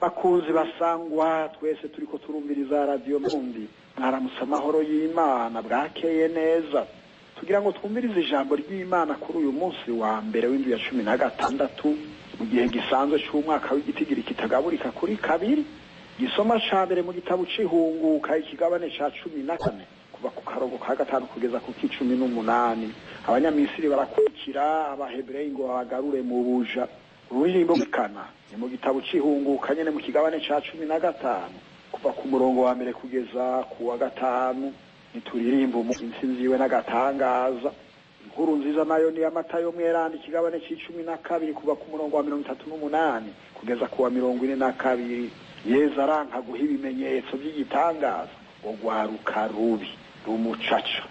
Bakunzi basangwa twese turiko turumviriza radiyo Burundi, mwaramutse amahoro y'Imana, bwakeye neza. Tugira ngo twumvirize ijambo ry'Imana kuri uyu munsi wa mbere w'indwi ya 16 mu gihe gisanzwe c'umwaka w'igitigiri kitagaburika kuri kabiri. Gisoma ca mbere mu gitabo c'Ihunguka, ikigabane ca 14 kuva ku karongo ka 5 kugeza ku 18. Abanyamisiri barakurikira Abahebureyi ngo babagarure mu buja. Ururirimbo kana ni mu gitabo c'Ihunguka nyene mu kigabane ca 15 kuva ku murongo wa mbere kugeza ku wa 5. Nituririmba intsinzi yiwe n'agatangaza. Inkuru nziza nayo ni Matayo mweranda, ikigabane c'12 kuva ku murongo wa 38 kugeza ku wa 42. Yezu aranka guha ibimenyetso by'igitangaza urwaruka rubi rumucaca.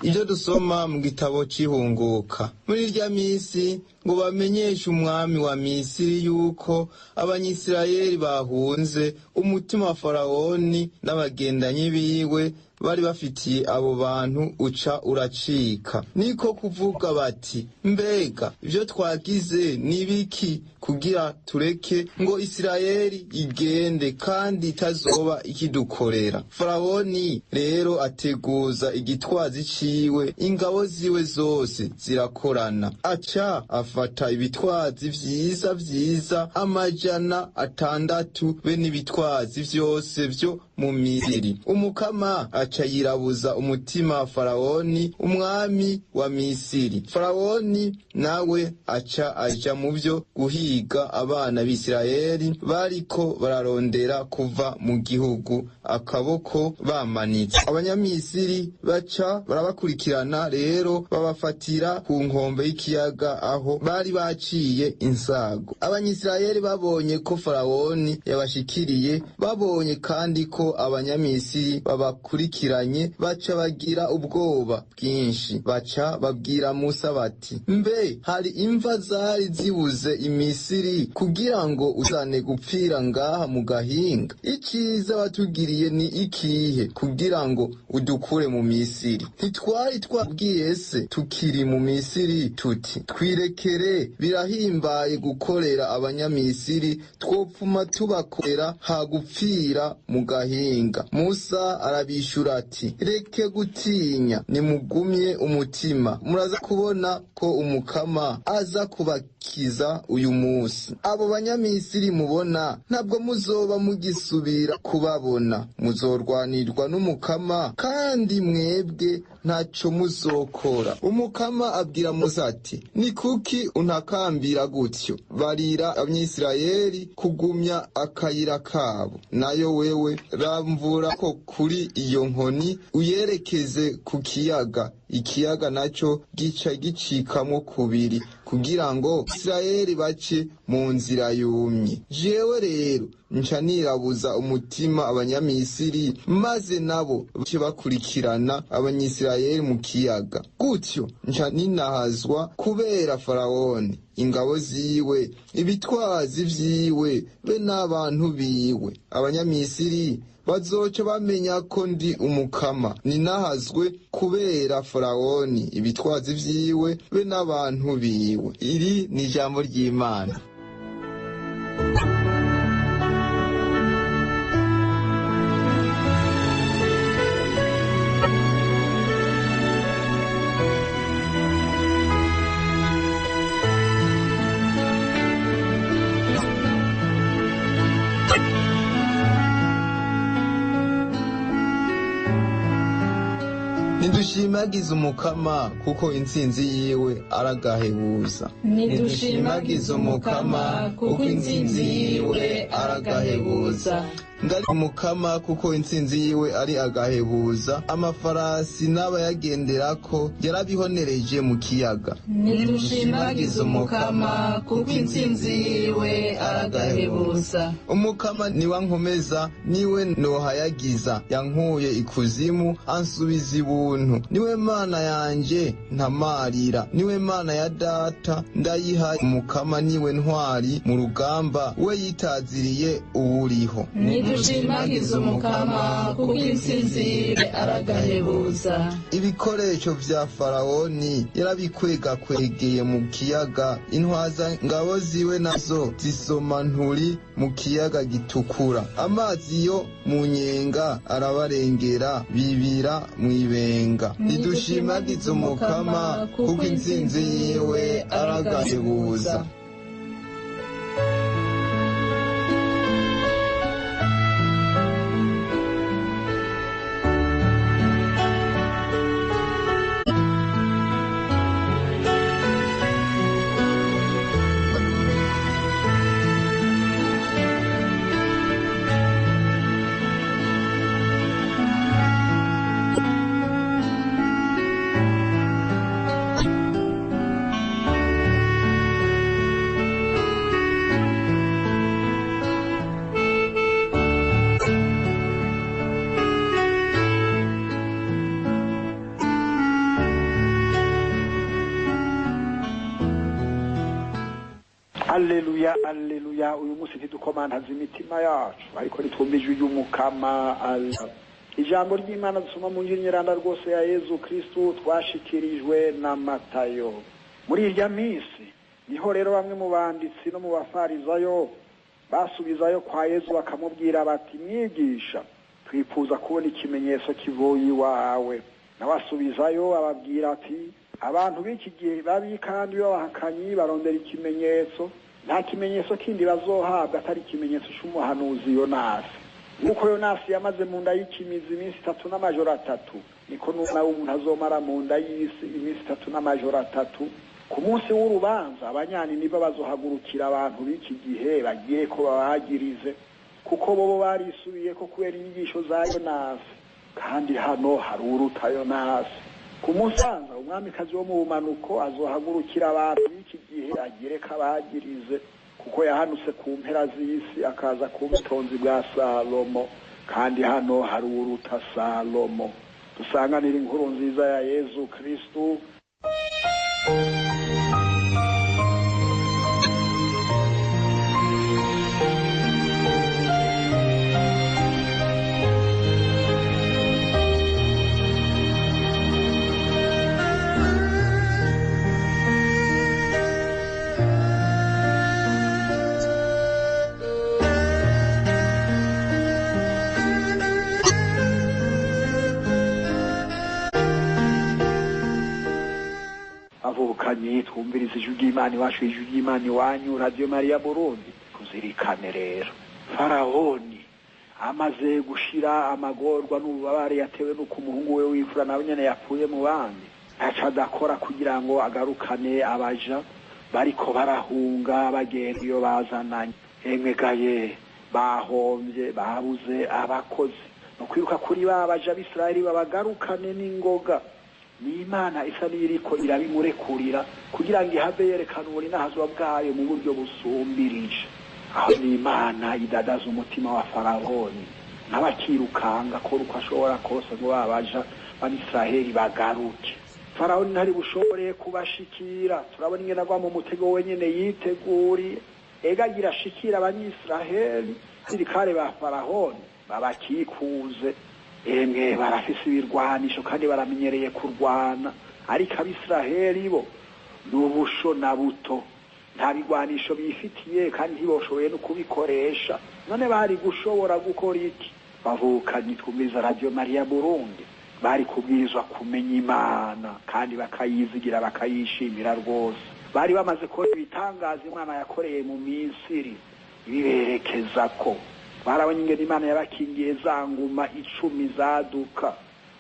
Ibyo dusoma mu gitabo c'Ihunguka. Muri irya misi ngo bamenyeshe umwami wa Misiri yuko Abanyisirayeli bahunze, umutima wa Farawoni n'abagendanyi biwe bari bafitiye abo bantu uca uracika. Niko kuvuga bati: mbega ibyo twagize ni biki kugira tureke ngo Isirayeli igende kandi itazoba ikidukorera? Farawoni rero ateguza igitwazi ciwe, ingabo ziwe zose zirakorana, aca afata ibitwazi vyiza vyiza 600 be n'ibitwazi vyose vyo mu Misiri. Umukama aca yirabuza umutima wa Farawoni umwami wa Misiri. Farawoni nawe aca aja mu vyo guhiga abana b'Isirayeli bariko bararondera kuva mu gihugu, akaboko bamanitse. Abanyamisiri baca barabakurikirana rero, babafatira ku nkombe y'ikiyaga aho bari baciye insago. Abanyisirayeli babonye ko Farawoni yabashikiriye, babonye kandi ko Abanyamisiri babakurikiranye, baca bagira ubwoba bwinshi. Baca babwira Musa bati: mbe hari imva zari zibuze Imisiri kugira ngo uzane gupfira ngaha mu gahinga? Iciza watugiriye ni ikihe kugira ngo udukure mu Misiri? Ntitwari twabwiye se tukiri mu Misiri tuti: twirekere, birahimbaye gukorera Abanyamisiri, twopfuma tubakorera hagupfira mu gahinga. Musa arabishura ati: reke gutinya, nimugumye umutima, muraza kubona ko Umukama aza kubakiza uyu munsi. Abo Banyamisiri mubona ntabwo muzoba mugisubira kubabona, muzorwanirwa n'Umukama kandi mwebwe ntaco muzokora. Umukama abwira Musa ati: ni kuki untakambira gutyo? Barira Abanyisirayeli kugumya akayira kabo, nayo wewe ramvura ko kuri iyo nkoni uyerekeze ku kiyaga, ikiyaga naco gica gicikamwo kubiri kugira ngo Isirayeli bace mu nzira yumye. Jewe rero nca nirabuza umutima Abanyamisiri, maze nabo bace bakurikirana Abanyisirayeli mu kiyaga. Gutyo nca ninahazwa kubera Farawoni, ingabo ziwe, ibitwazi vyiwe, be n'abantu biwe. Abanyamisiri bazoca bamenya ko ndi Umukama, ninahazwe kubera Farawoni, ibitwazi vyiwe, be n'abantu biwe. Iri ni ijambo ry'Imana. Nidushimagize Umukama kuko intsinzi yiwe aragahebuza. Nidushimagize Umukama kuko intsinzi yiwe aragahebuza. Ndari Umukama kuko intsinzi yiwe ari agahebuza, amafarasi n'abayagenderako yarabihonereje mu kiyaga. Nidushimagize Umukama kuko intsinzi yiwe aragahebuza. Umukama niwe ankomeza, niwe nohayagiza, yankuye ikuzimu ansubiza ibuntu. Niwe Mana yanje ntamarira, niwe Mana ya data ndayiha. Umukama niwe ntwari mu rugamba, we yitaziriye uwuriho. Nidushimagize Umukama kuko intsinzi yiwe aragahebuza. Ibikoresho vya Farawoni yarabikwegakwegeye mu kiyaga, intwaza ngabo ziwe nazo zisoma nturi mu kiyaga gitukura. Amazi yo mu nyenga arabarengera, bibira mw'ibenga. Nidushimagize Umukama, kuko intsinzi yiwe aragahebuza. Alleluya, alleluya. Uyu munsi ntidukomantaza imitima yacu, ariko nitwumva ijwi ry'Umukama. Ijambo ry'Imana dusoma mu Njiri Nyeranda rwose ya Yezu Kristu twashikirijwe na Matayo. Muri irya minsi niho rero bamwe mu banditsi no mu bafarizayo basubizayo kwa Yezu bakamubwira bati: mwigisha, twifuza kubona ikimenyetso kivuye iwawe. Nawe asubizayo ababwira ati: abantu b'iki gihe babi kandi b'abahakanyi barondera ikimenyetso, nta kimenyetso kindi bazohabwa atari ikimenyetso c'umuhanuzi Yonasi. Nk'uko Yonasi yamaze mu nda y'ikimizi iminsi 3 n'amajoro 3, niko nawe umuntu azomara mu nda y'isi iminsi 3 n'amajoro 3. Ku munsi w'urubanza abanyaniniva bazohagurukira abantu b'iki gihe bagiye ko babagirize, kuko bobo barisubiye ko kubera inyigisho za Yonasi, kandi hano hari uruta Yonasi. Ku munsi ubanza umwamikazi wo mu bumanuko azohagurukira abantu b'iki gihe agire ko abagirize, kuko yahanutse ku mpera z'isi akaza ku butonzi bwa Salomo, kandi hano hari uruta Salomo. Dusanganira inkuru nziza ya Yezu Kristu. Avukanye twumviriza ijwi ry'Imana iwacu, ijwi ry'Imana iwanyu, Radio Maria Burundi. Tuzirikane rero Farahoni amaze gushira amagorwa n'ububabare yatewe n'uko umuhungu we w'imfura nawe nyene yapfuye mu bandi, ntaco adakora kugira ngo agarukane abaja bariko barahunga bagenda iyo bazananye. Emwegaye bahomvye, babuze abakozi, no kwiruka kuri ba baja b'Isirayeli babagarukane n'ingoga. Ni Imana isa n'iriko irabimurekurira kugira ngo ihave yerekana uburinahazwa bwayo mu buryo busumbirije. Aho ni Imana idadaza umutima wa Farahoni, n'abakirukanga akora uko ashobora kose ngo babaja b'Abisiraheli bagaruke. Farahoni ntari bushobore kubashikira. Turabona ingene agwa mu mutego wenyene yiteguriye. Ega agira ashikira Abanyisiraheli, abasirikare ba Farahoni babakikuze. Emwe barafise ibirwanisho kandi baramenyereye kurwana, ariko Abisiraheli bo n'ubusho na buto, nta bigwanisho bifitiye kandi ntiboshoboye no kubikoresha. None bari gushobora gukora iki? Bavukanye twumviriza Radio Maria Burundi, bari kubwirizwa kumenya Imana kandi bakayizigira bakayishimira rwose. Bari bamaze kubona ibitangaza Imana yakoreye mu Misiri ibiberekeza ko barabonye ingene Imana yabakingiye za nguma 10 zaduka.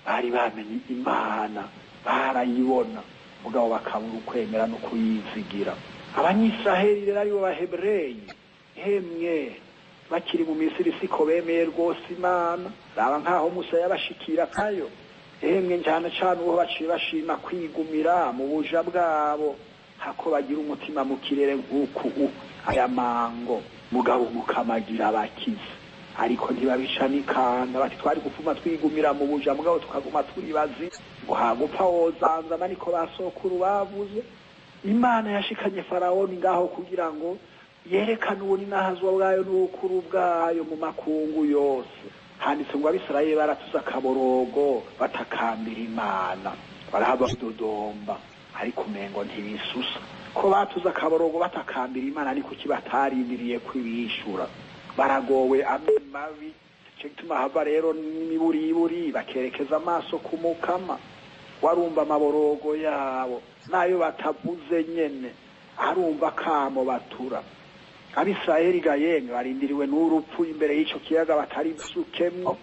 Bari bamenye Imana, barayibona, mugabo bakabura ukwemera no kuyizigira. Abanyisiraheli rero aribo Bahebreyi, hemwe bakiri mu Misiri siko bemeye rwose Imana. Raba nkaho Musa yabashikira kayo. Hemwe cyane cyane uwo baciye bashima kwigumira mu buja bwabo, hako bagira umutima mu kirere nk'uku aya mango. Mugabo mukamagira abakize, ariko ntibabica n'ikanda bati twari gupfuma twigumira mu buja, mugabo tukaguma turi bazi ngo hagupfa wozanzana, niko basokuru bavuze. Imana yashikanye Farahoni ngaho kugira ngo yerekane ubuninahazwa bwayo n'ubukuru bwayo mu makungu yose. Handitse ngo Abisirayeli baratuza akaborogo batakambira Imana, barahava dodomba, ariko umengo ntibisusa. Ko batuze akaborogo batakambira Imana, ni kuki batarindiriye kwibishura? Baragowe amwe mabi. Ico gituma hava rero n'imiburiburi bakerekeza amaso ku Mukama, warumva amaborogo yabo nayo batavuze nyene, arumva kamo batura. Abisirayeli ga yemwe barindiriwe n'urupfu imbere y'ico kiyaga batari busukemwo.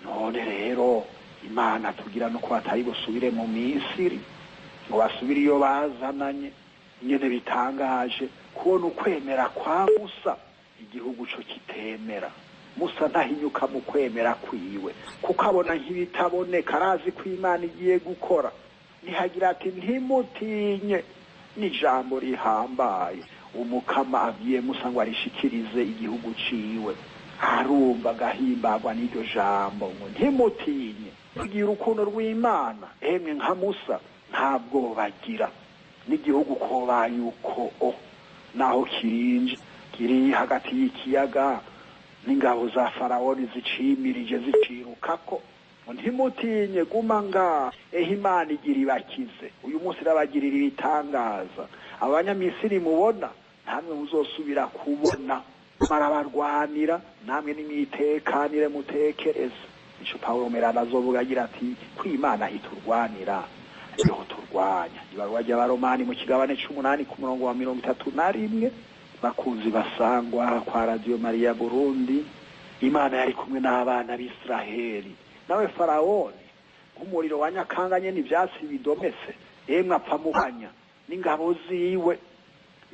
None rero Imana tugira nuko batari busubire mu Misiri ngo basubire iyo bazananye. Nyene bitangaje kubona ukwemera kwa Musa igihugu co kitemera. Musa ntahinyuka mu kwemera kwiwe, kuko abona nk'ibitaboneka, arazi ko Imana igiye gukora. Ntihagira ati ntimutinye, n'ijambo rihambaye Umukama abwiye Musa ngo arishikirize igihugu ciwe. Arumva agahimbagwa n'iryo jambo ngo ntimutinye. Tugira urukundo rw'Imana, emwe nka Musa ntabwo bagira n'igihugu koba yuko o naho kirinje kiri hagati y'ikiyaga n'ingabo za Farawoni zicimirije zicirukako. Ntimutinye, guma ngaha, eho Imana igira ibakize. Uyu munsi irabagirira ibitangaza. Abanyamisiri mubona ntamwe muzosubira kubona, marabarwanira namwe nimwitekanire mutekereze. Ico Pawulo Merana azovuga agira ati ko Imana iturwanira niho turwanya. Ibaruwa ry'Abaromani mu kigabane c'umunani ku murongo wa 31. Bakunzi basangwa kwa Radio Maria Burundi, Imana yari kumwe n'abana b'Isiraheli, nawe Farawoni nk'umuriro wa nyakanga nyene ivyatsi bidometse, emwe apfa mukanya n'ingabo ziwe.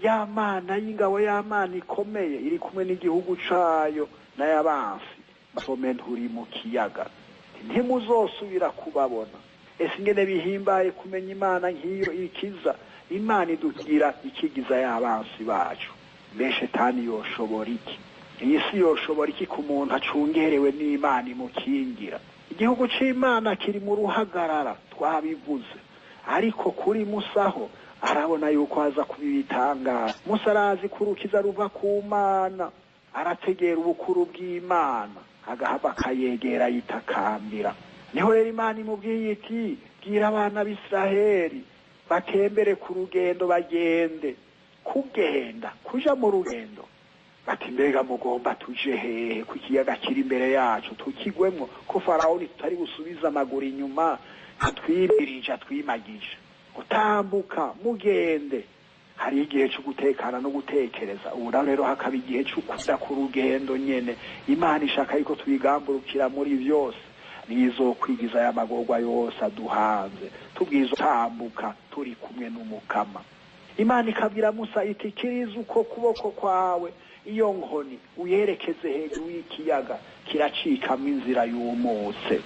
Ya Mana y'ingabo, ya Mana ikomeye iri kumwe n'igihugu cayo n'ayabansi basome nturi mu kiyaga, ntimuzosubira kubabona. Ese ingene bihimbaye kumenya Imana nk'iyo ikiza! Imana idugira ikigiza y'abansi bacu. Mbe Shetani yoshobora iki? Iyi si yoshobora iki ku muntu acungerewe n'Imana imukingira? Igihugu c'Imana kiri mu ruhagarara, twabivuze, ariko kuri Musa ho arabona yuko aza kuba ibitangaza. Musa arazi ko urukiza ruva ku Mana, arategera ubukuru bw'Imana, agahava akayegera yitakambira. Niho rero Imana imubwiye iti bwira abana b'Isiraheli batembere ku rugendo, bagende kugenda kuja mu rugendo. Bati mbega mugomba tuje hehe ku kiyaga kiri imbere yacu tukigwemwo, ko Farawoni tutari busubize amaguru inyuma atwimirije atwimagije? Gutambuka mugende. Hari igihe cyo gutekana no gutekereza. Ubu rero hakaba igihe cyo kuja ku rugendo nyene. Imana ishaka yuko tuyigamburukira muri vyose, nizo kwigiza aya magorwa yose aduhanze, tubwiza tambuka turi kumwe n'Umukama. Imana ikabwira Musa iti kiriza uko kuboko kwawe iyo nkoni uyerekeze hejuru y'ikiyaga, kiracikamo inzira yumutse.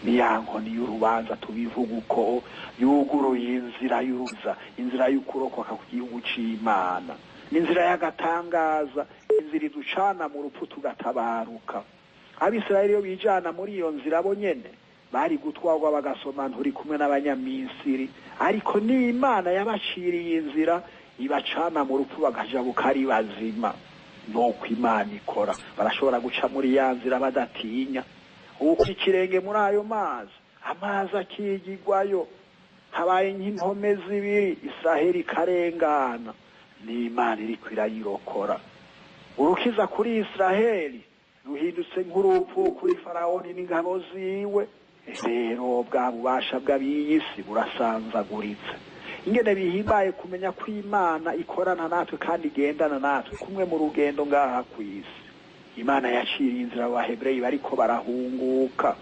Ni ya nkoni y'urubanza tubivuga uko yuguruye inzira y'uruza, inzira y'ukurokoka ku gihugu c'Imana, n'inzira y'agatangaza, inzira iducana mu rupfu tugatabaruka. Abisirayeli iyo bijana muri iyo nzira bo nyene bari gutwarwa bagasoma nturi kumwe n'abanyamisiri, ariko ni Imana yabaciriye inzira ibacana mu rupfu bakajabuka ari bazima. Nuko Imana ikora, barashobora guca muri ya nzira badatinya. Uko ikirenge muri ayo mazi, amazi akigigwayo, habaye nk'impome zibiri, Isiraheli ikarengana. Ni Imana iriko irayirokora. Urukiza kuri Isiraheli ruhindutse nk'urupfu kuri Farawoni n'ingabo ziwe. Rero bwa bubasha bw'ab'iyi si burasanzaguritse. Ingene bihimbaye kumenya ko Imana ikorana natwe kandi igendana natwe kumwe mu rugendo ngaha kw'isi. Imana yaciriye inzira Abahebreyi bariko barahunguka,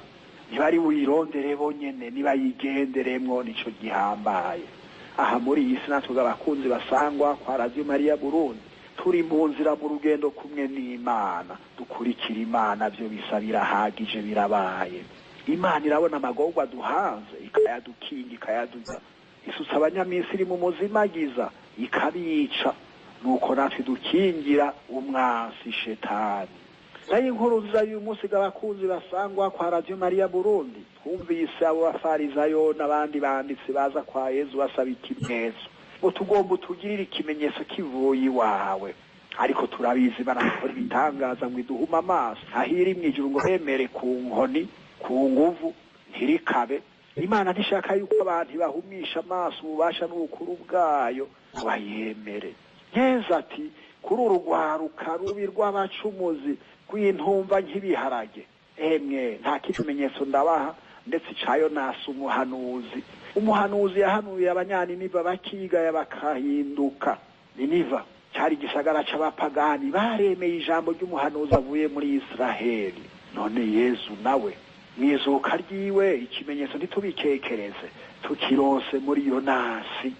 ntibari buyirondere bonyene, nibayigenderemwo, nico gihambaye. Aha muri iyi si natwe abakunzi basangwa kwa Radio Maria Burundi turi mu nzira mu rugendo kumwe n'Imana, dukurikira Imana, vyo bisa birahagije, birabaye. Imana irabona amagorwa duhanze ikayadukinga, ikayaduza, isutsa abanyamisiri mu muzimagiza ikabica. Nuko natwe dukingira umwansi Shetani. Nayo inkuru nziza y'uyu munsi abakunzi basangwa kwa Radio Maria Burundi, twumvise abo bafarizayo n'abandi banditsi baza kwa Yezu basaba ikimenyetso, ngo tugomba utugirire ikimenyetso kivuye iwawe. Ariko turabizi barakora ibitangaza ngo iduhuma amaso, ahiri mw'ijuru ngo bemere ku nkoni ku nguvu ntirikabe. Imana ntishaka yuko abantu bahumisha amaso ububasha n'ubukuru bwayo bayemere. Yezu ati kuri uru rwaruka rubi rw'abacumuzi rw'intumva nk'ibiharage, emwe nta kimenyetso ndabaha ndetse icayo nasa umuhanuzi. Umuhanuzi yahanuye abanyaniniva bakigaya bakahinduka. Niniva cari igisagara c'abapagani, baremeye ijambo ry'umuhanuzi avuye muri Israheli. None Yezu nawe mwizuka ryiwe ikimenyetso ntitubikekereze, tukirose muri Yonasi.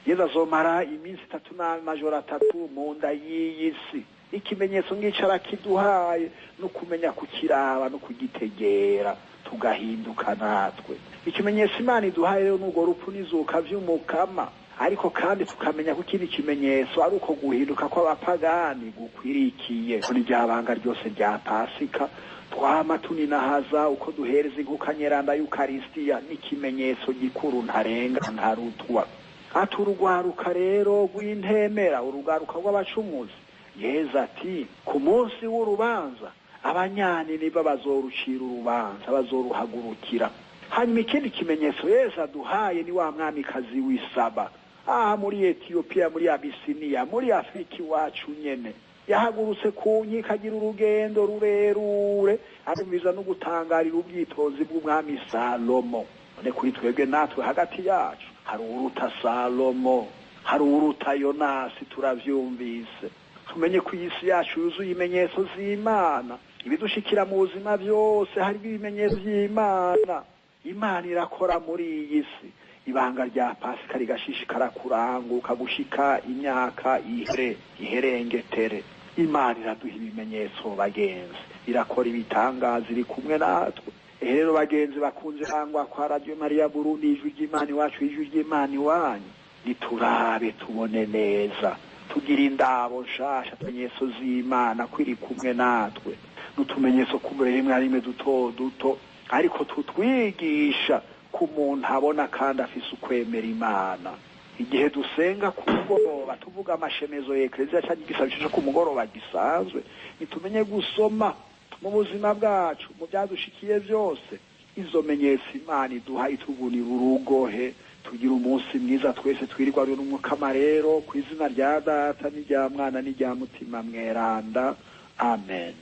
Yezu azomara iminsi 3 n'amajoro 3 mu nda y'iyi si. Ikimenyetso ngico arakiduhaye, no kumenya kukiraba no kugitegera tugahinduka natwe. Ikimenyetso Imana iduhaye rero n'urwo rupfu n'izuka vy'Umukama, ariko kandi tukamenya ko ikindi kimenyetso ari uko guhinduka kw'abapagani gukwirikiye. Kuri rya banga ryose rya Pasika twama tuninahaza uko duhereza inkuka nyeranda y'Ukaristiya, n'ikimenyetso gikuru ntarenga ntarutwa. Ati urugwaruka rero rw'intemera, urugwaruka rw'abacumuzi, Yezu ati ku munsi w'urubanza abanyaniniva bazorucira urubanza, bazoruhagurukira. Hanyuma ikindi kimenyetso Yezu aduhaye ni wa mwamikazi w'Isaba, aha muri Etiyopiya, muri Abisiniya, muri Afurika iwacu nyene. Yahagurutse ku nkika agira urugendo rurerure, arumviza no gutangarira ubwitonzi bw'umwami Salomo. None kuri twebwe natwe hagati yacu hari uruta Salomo, hari uruta Yonasi, turavyumvise. Tumenye ko isi yacu yuzuye ibimenyetso z'Imana, ibidushikira mu buzima byose harimo ibimenyetso vy'Imana. Imana irakora muri iyi si. Ibanga rya Pasika rigashishikara kuranguka gushika imyaka ihere iherengetere. Imana iraduha ibimenyetso bagenzi, irakora ibitangaza, iri kumwe natwe. Rero bagenzi bakunze hangwa kwa Radio Maria Burundi, ijwi ry'Imana iwacu, ijwi ry'Imana iwanyu, niturabe tubone neza, tugira indabo nshasha, tumenyetso z'Imana ko iri kumwe natwe, n'utumenyetso kumure rimwe na rimwe duto duto, ariko tutwigisha ku muntu abona kandi afise ukwemera Imana. Igihe dusenga ku mugoroba tuvuga amashemezo y'Ekleziya canke igisabisho co ku mugoroba gisanzwe, nitumenye gusoma mu buzima bwacu, mu byadushikiye byose, izo menyetso Imana iduha itubunira urugohe. Tugira umunsi mwiza twese, twirirwa n'Umukama rero, ku izina rya Data n'irya Mwana n'irya Mutima Mweranda. Amen.